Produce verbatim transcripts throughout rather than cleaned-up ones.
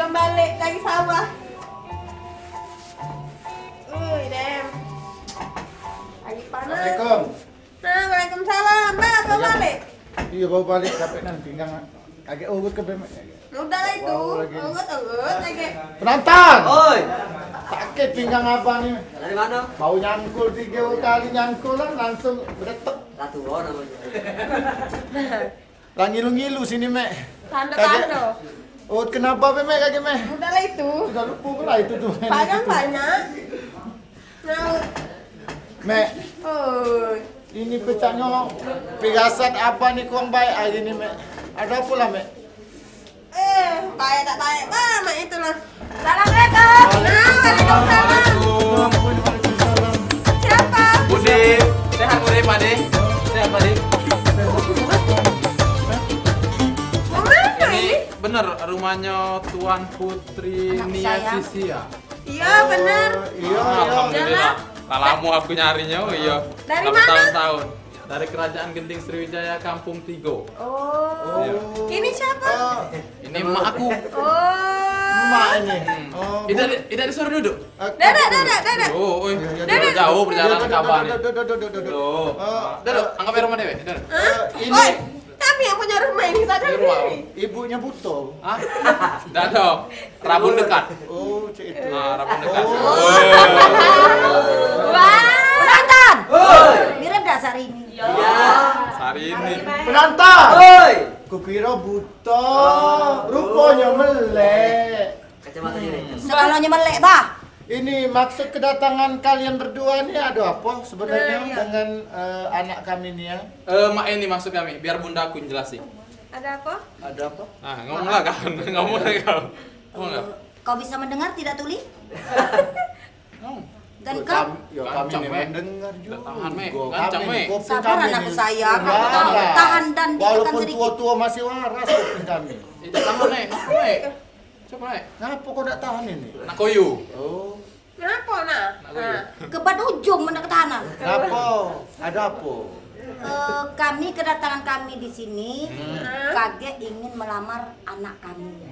Balik dari sawah. Ui, dem. Lagi panas. Assalamualaikum. Nah, waalaikumsalam. Mbak, apa balik? Iyo, baru balik, capek nian pinggang. Agak urut ke bemek. Udah lah itu. Urut, urut lagi. Penantang! Oi! Sakit pinggang abah ni. Dari mano? Bau nyangkul, tigo kali nyangkul lah, langsung bedetek. Lah tuo namonyo. Lah ngilu-ngilu sini, Mek. Tando-tando. Kagek. Oh, kenapa be, Mek, kagek, Mek? Udah lah itu. Sudah lupa pula itu tu, Mek. Pagang banyak. Nah. Mek. Oi. Ini pecaknyo pirasat abah ni kurang baik hari ni, Mek. Ado apo lah, Mek? Eh, baik tak baik, bah, Mek, itulah. Assalamualaikum. Nah, waalaikumsalam. Waalaikumsalam. Siapa? Budi, sehat, Budi, Padi? Sehat, Padi? Rumah ini? Ini bener rumahnyo Tuan Putri Nia Sisia. Iyo, bener. Iyo, iyo. Alhamdulillah. Lah lamo aku nyarinyo, iyo. Dari mano? Bertahun-tahun. Dari Kerajaan Genting Sriwijaya Kampung Tigo. Oh. Iyo. Ini siapa? Ini emak aku. Oh. Emak ini. Hmm. Oh, idak, idak disuruh duduk? Dadak, dadak, dadak. Oh, oi. Dadak. Jauh perjalanan ke abah ni. Duduk, duduk, duduk, duduk. Duduk. Anggap rumah dewek. Duduk. Hah? Oi, kami yang punya rumah ini, sadar diri. Ibunya buto. Hah? Dak ado. Rabun dekat. Oh, cak itu. Ah, rabun dekat. Oh. Wah. Penonton. Oi. Mirip dah Sari ini. Iya. Sari ini. Penonton. Oi. Kukira buto. Ruponyo melek. Kacamata dia. Sebenarnya melek, bah. Ini maksud kedatangan kalian berdua ni ado apo sebenarnya dengan, eh, anak kami ni, ya? Eh, mak, ini maksud kami, biar bunda aku yang jelasin. Ada apa? Ada apa? Ah, ngomonglah kau, ngomonglah kau. Ngomonglah. Kau bisa mendengar tidak, Tuli? Dan kau? Kami, ya, kami ni mendengar juga. Tahan, Mek. Gancang, Mek. Sabar, anakku sayang. Tahan dan ditekan sedikit. Walaupun tua-tua masih waras kuping kami. Itu tahan, Mek. Mek. Coba, Mek. Ngapo kau dak tahan ini? Nak koyo. Oh. Ngapo, nak? Nak koyo. Kebat ujung men dak ketahanan. Ngapo? Ada apo? Eh, kami, kedatangan kami di sini kagek ingin melamar anak kami.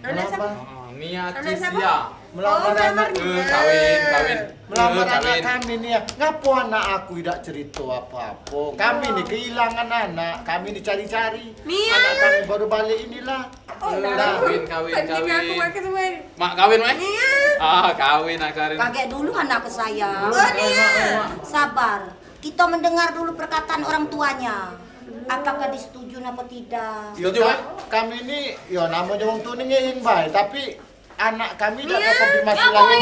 Anak siapa? Oh, Nia Cisia. Melamar anak. Eh, kawin, kawin. Melamar anak kami ni, ya. Ngapo anak aku idak cerito apo-apo? Kami ni kehilangan anak, kami ni cari-cari. Anak kami baru balik inilah. Oh, dah. Kawin, kawin, kawin. Mak, kawin, Mak? Iya. Ah, kawin, ah, kawin. Kagek dulu, anakku sayang. Oh, iya. Sabar. Kita mendengar dulu perkataan orang tuanya. Apakah disetujui apa tidak? Setuju, Mak? Kami ni, yo, namonyo wong tuo ni ngiin bae, tapi anak kami dak ada konfirmasi lagi.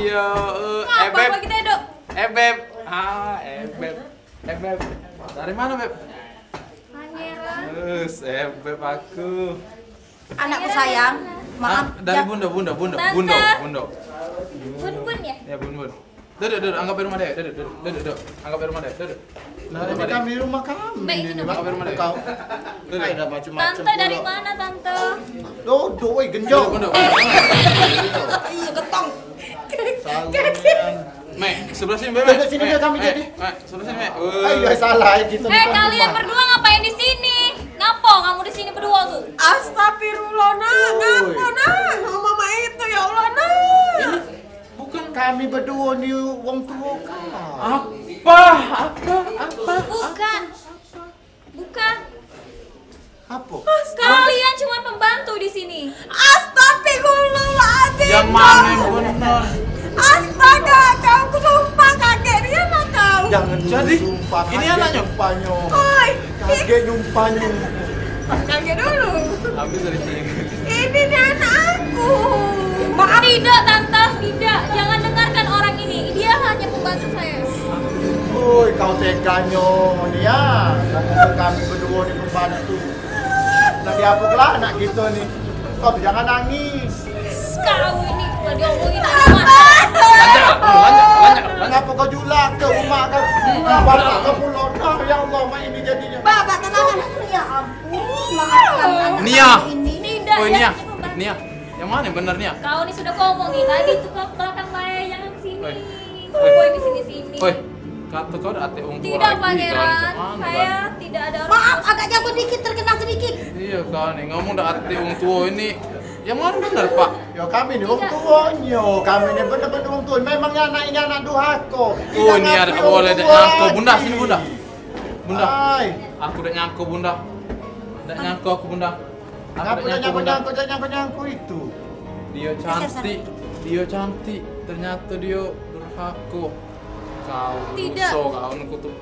Iya, eh, Beb. Eh, Beb. Ah, eh, Beb. Eh, Beb. Dari mano, Beb? Pangeran. Eh, Beb aku. Anakku sayang, maaf. Dari Bunda, Bunda, Bunda, Bunda, Bunda. Bun Bun, ya? Ya, Bun Bun. Duduk, duduk, anggap rumah dewek. Duduk, duduk, duduk, duduk. Anggap rumah dewek. Duduk. Nah, ini kami, rumah kami. Baik, ini rumah dewek. Anggap rumah dewek. Kau. Ini ada macam-macam. Tante dari mana, Tante? Duduk, woi, genjong. Duduk, duduk. Iya, getong. Mek, sebelah sini, Mek. Sebelah sini, Mek. Kami jadi. Mek, sebelah sini, Mek. Ayo, salah, eh, kita. Eh, kalian berdua ngapain di sini? Ngapo kamu di sini berdua tuh? Astagfirullah, nak. Ngapo, nak? Mama itu, ya Allah, nak. Bukan kami berdua ni wong tua kah? Apa? Apa? Apa? Bukan. Bukan. Apa? Kalian cuma pembantu di sini. Astagfirullahaladzim. Yang mana yang benar? Astaga, kau, ku sumpah kagek dia lah kau. Jangan. Jadi, sumpah, ini kagek anaknya? Sumpahnyo. Oi, kagek nyumpahnyo. Kagek dulu. Habis dari sini. Ini ni anak aku. Maaf. Tidak, Tante, tidak. Jangan dengarkan orang ini. Dia hanya pembantu saya. Oi, kau teganyo, Nia. Kami berdua ni pembantu. Nak diapo kelak anak kita ni? Kau tu jangan nangis. Kau ini kalau diomongin tadi mah. Lanjut, lanjut, lanjut, lanjut. Kenapa kau julak ke rumah kau? Bapak kau pulang. Ah, ya Allah, mak ini jadinya. Bapak, tenang, anak. Ya ampun, maafkan anak ini. Nia. Tidak, oi, Nia. Nia. Yang mana benar, Nia? Kau ni sudah kau omongin tadi tu ke belakang bae, jangan ke sini. Oi. Oi, di sini-sini. Oi. Kata kau dak ate wong tua. Tidak, Pangeran. Saya tidak ada orang. Maaf, agak jauh sedikit, terkenal sedikit. Iya, kau ni ngomong dak ate wong tua ini. Yang mana bener, Pak? Yo, kami ni wong tuonyo, kami ni bener-bener wong tuo. Memangnya anak ini anak durhako. Oh, ini dak boleh, dak nyangko. Bunda, sini, Bunda. Bunda. Aku dak nyangko, Bunda. Dak nyangko aku, Bunda. Aku dak nyangko, Bunda. Nyangko, nyangko, nyangko itu? Dio cantik, dio cantik. Ternyata dio durhako. Kau doso, kau, aku tu.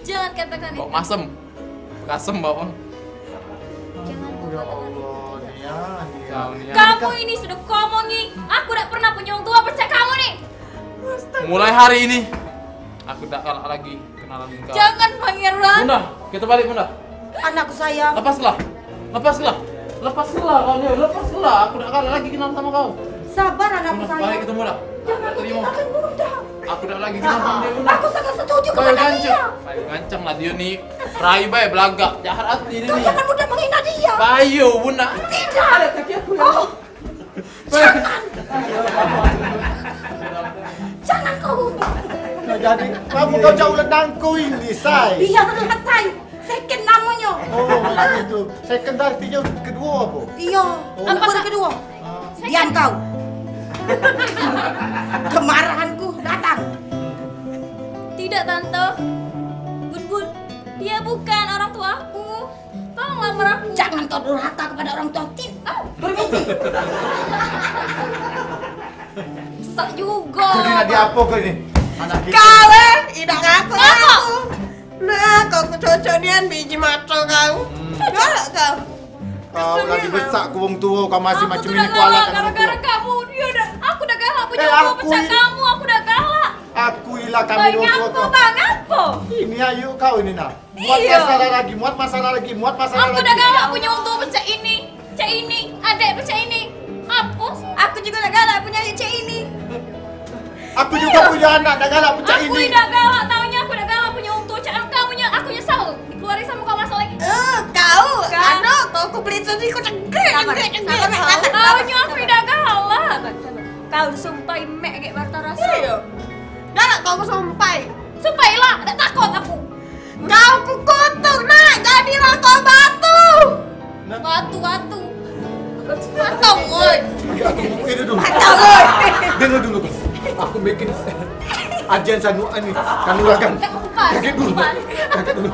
Jangan katakan itu. Kok masem? Kasem, Bang. Jangan kau katakan itu. Kamu ini sudah kuomongi, aku dak pernah punyo wong tuo pecak kamu ni. Mulai hari ini, aku dak galak lagi kenalan dengan kau. Jangan, Pangeran. Bunda, kita balik, Bunda. Anakku sayang. Lepaslah. Lepaslah. Lepaslah kau ni, lepaslah. Aku dak galak lagi kenal sama kau. Sabar, anakku sayang. Balik ketemu dah. Jangan, aku terima. Aku dak lagi kenal sama dia, Bunda. Aku sangat setuju kepada dia. Payo gancang lah dia ni. Rai bae belagak, jahat hati dia ni. Kau jangan mudah menghina dia. Payo, Bunda. Tidak. Ada kaki aku ya. Oh. Jangan. Jangan kau. Nah, jadi, kamu kau jauh lendangku ini, say. Iya, betul, say. Second namonyo. Oh, macam itu. Second artinya kedua apa? Iya, oh. Apa kedua? Diam kau. Kemarahanku datang. Tidak, Tante. Bun-bun, dia bukan orang tuaku. Tolong lamar aku. Jangan kau durhaka kepada orang tua. Tin, kau permisi. Besak juga. Jadi nak diapo kau ni? Anak kita. Kau, eh, idak ngaku-ngaku. Nah, kau kecocok nian biji mato kau. Hmm. Galak kau. Kau lagi besak ku wong tuo, kau masih macam ini ku alat. Gara-gara kamu, dia dah, aku dah galak punyo wong tuo pecak kamu, aku dah galak. Aku ilah kami wong tuo kau. Bang, apo? Ini ayo kau ini nah. Muat masalah lagi, muat masalah lagi, muat masalah lagi. Aku dah galak punyo wong tuo pecak ini, cak ini, adek pecak ini. Apo sih? Aku juga dah galak punyo adek cak ini. Aku juga punyo anak dah galak pecak ini. Aku dah galak, taunyo aku dah galak punyo wong tuo cak kamu nyo, aku nyesal dikeluarin samo kau masuk lagi. Eh, kau, anu, kau aku beli tadi kau cengkeh, cengkeh, cengkeh. Taunyo aku dah galak. Kau disumpahi mek gek barta raso. Iyo. Galak kau aku sumpahi. Sumpahilah, dak takut aku. Kau kukutuk nak jadi rokok batu. Nah. Batu, batu. Patong, oi. Aku, aku, ini dulu. Patong, oi. Dengar dulu, Bang. Aku bikin ajian sanu ani, kanuragan. Kaget dulu, Bang. Kaget dulu.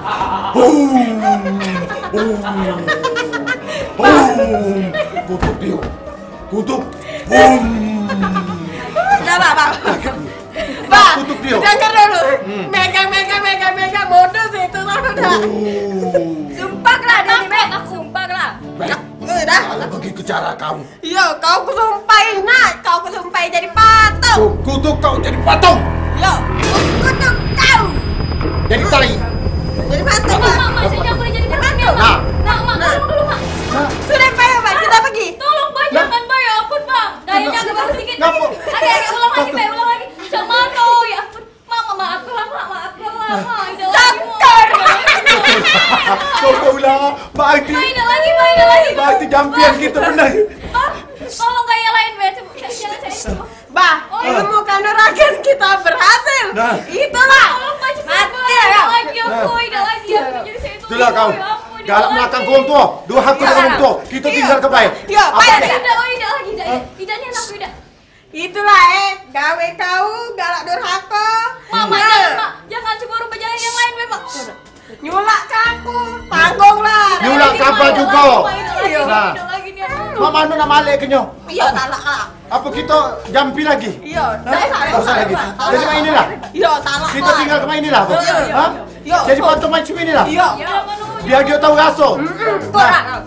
Boom. Boom. Boom. Kutuk dia. Kutuk. Boom. Dah, Bang, Bang. Kaget dulu. Bah, kutuk dia. Dengar dulu. Hmm. Megang, megang, megang, megang, modus itu lah dah. Oh. Sumpah lah, dia ni, Mek. Sumpah lah. Baik. Dah. Kalau begitu cara kamu. Iyo, kau kusumpahi, nak. Kau kusumpahi jadi patung. Ku-, kutuk kau jadi patung. Iyo. Kutuk kau. Jadi tai. Jadi patung, Mak. Mak, Mak, sini aku jadi patung, ya, Mak. Nah. Nah, Mak, tolong dulu, Mak. Nah. Sudah, Pak, ya, Pak, kita pergi. Tolong, Pak, jangan, Pak, ya ampun, Pak. Dayanya agak baru sedikit. Ngapa? Agak, agak, ulang lagi, Pak, ulang lagi. Cak mano, ya ampun. Mak, Mak, maafkanlah, Mak, maafkanlah, Mak. Idak lagi, Mak. Kau, kau ulang, Mak Ati. Mak, idak lagi, Mak, idak lagi. Mak Ati jampian kita benar. Mak, tolong gaya lain, Mak. Coba, jangan cak itu. Bah, ilmu kanuragan kita berhasil. Nah. Itulah. Tolong, Mak, cepat, Mak. Mati ya. Idak lagi aku, idak lagi aku. Jadi cak itu. Itulah kau. Ya ampun, idak lagi. Galak belakang wong tuo. Durhako dengan wong tuo. Kita tinggal ke bae. Iyo, bae. Idak, idak lagi, idak, idak. Idak ni aku, idak. Itulah, eh, gawe kau galak durhako. Mak, Mak, jangan, Mak. Jangan, cubo rubah jalan yang lain, Mak. Nyulak ke aku, tanggung lah. Nyulak ke apa juga? Iyo. Nah. Mak, mano nak malek ke nyo? Iyo, talak lah. Apa kita jampi lagi? Iyo, dak usah lagi. Jadi mak inilah. Iyo, talak. Kita tinggal ke mak inilah, Bang? Iyo, iyo. Hah? Iyo. Jadi patung macam inilah? Iyo. Biar dia tahu raso. Nah.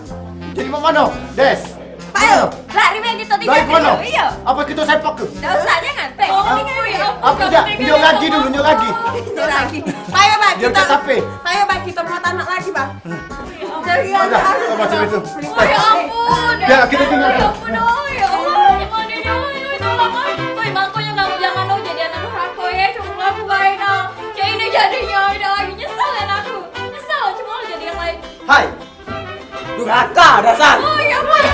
Jadi mak mano? Des. Payo, lari bae kito tigo. Lari ke mano? Iyo. Apa kito sepak ke? Dak usah, jangan. Pe, kito tinggal dulu. Apa dak? Nyok lagi dulu, nyok lagi. Nyok lagi. Payo, Bang, kito. Payo, Bang, kito muat anak lagi, Bang. Jadi, udah, macam itu. Oh, ya ampun. Ya, kito tinggal. Ya ampun, oh, ya Allah, gimana ini? Oh, ini tolong, oh. Oi, makonyo kamu jangan, oh, jadi anak durhako, ya. Cuma aku bae, nah. Cak ini jadinyo, idak lagi nyesal kan aku. Nyesal, cuma lu jadi yang lain. Hai. Durhaka dasar. Oh, ya, Pak.